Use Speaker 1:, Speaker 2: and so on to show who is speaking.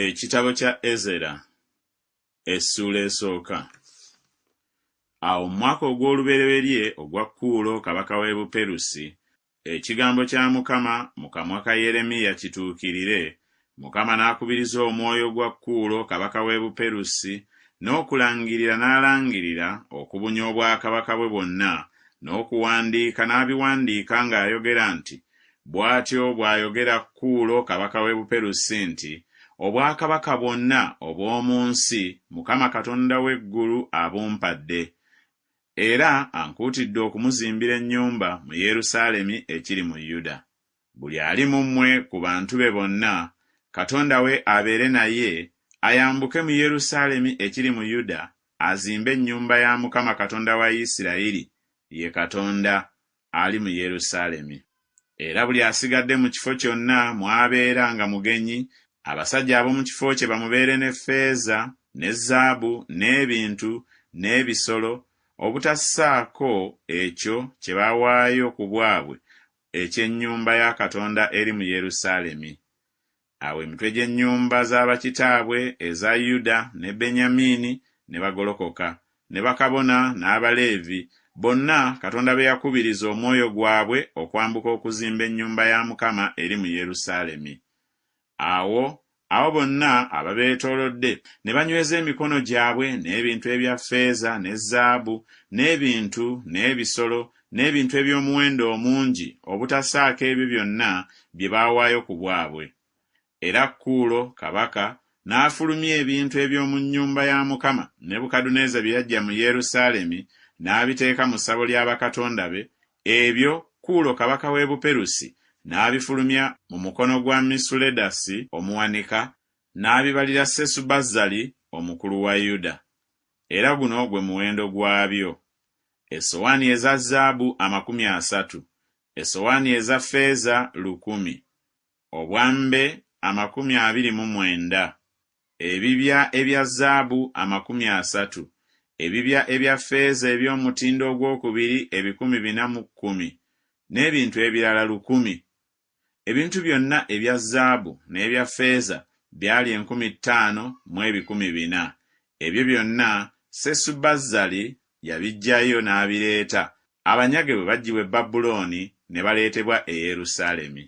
Speaker 1: Ekitabo kya Ezera Essuula esooka. Awo mu mwaka ogw'olubereberye ogwa Kuulo kabaka w'e Buperusi, ekigambo kya Mukama mu kamwa ka Yeremiya kituukirire, Mukama n'akubiriza omwoyo gwa Kuulo kabaka w'e Buperusi n'okulangirira n'alangirira okubunya obwakabaka bwe bwonna, n'okuwandiika n'abiwandiika ng'ayogera nti Bw'atyo bw'ayogera Kuulo kabaka w'e Buperusi nti, Obwakabaka bwonna obw'omu nsi Mukama Katonda w'eggulu abumpadde, era ankuutidde okumuzimbira ennyumba mu Yerusaalemi ekiri mu Yuda. Buli ali mu mmwe ku bantu be bonna, Katonda we abeere naye, ayambuke mu Yerusaalemi ekiri mu Yuda azimbe ennyumba ya Mukama Katonda wa Isirayiri, ye Katonda, ali mu Yerusaalemi. Era buli asigadde mu kifo kyonna mw'abeera nga mugenyi, abasajja ab'omu kifo kye bamubeere ne ffeeza ne zaabu n'ebintu n'ebisolo, obutassaako ekyo kye bawaayo ku bwabwe eky'ennyumba ya Katonda eri mu Yerusaalemi. Awo emitwe gy'ennyumba za bakitaabwe eza Yuda ne Benyamini ne bagolokoka, ne bakabona n'Abaleevi, bonna Katonda be yakubiriza omwoyo gwabwe okwambuka okuzimba ennyumba ya Mukama eri mu Yerusaalemi. Awo abo bonna ababeetoolodde ne banyweza emikono gyabwe n'ebintu ebya ffeeza ne zaabu n'ebintu n'ebisolo n'ebintu eby'omuwendo omungi obutasaako ebyo byonna bye baawaayo ku bwabwe. Era Kuulo kabaka n'afulumya ebintu eby'omu nnyumba ya Mukama Nebukadduneeza bye yaggya mu Yerusaalemi n'abiteeka mu ssabo lya bakatonda be, ebyo Kuulo kabaka w'e Buperusi n'abifulumya mu mukono gwa Misuledasi omuwanika, n'abibalira Sesubazzali omukulu wa Yuda. Era guno gwe muwendo gwabyo. Essowaani eza zaabu 30, essowaani eza ffeeza lukumi, obwambe 29, ebibya ebya zaabu 30, ebibya ebya ffeeza eby'omutindo ogwokubiri 410, n'ebintu ebirala lukumi. Ebintu byonna ebya zaabu n'ebya ffeeza byali 5400. Ebyo byonna Sesubazzari yabiggyayo n'abireeta, abanyage bwe baggyibwa e Babulooni ne baleetebwa e Yerusaalemi.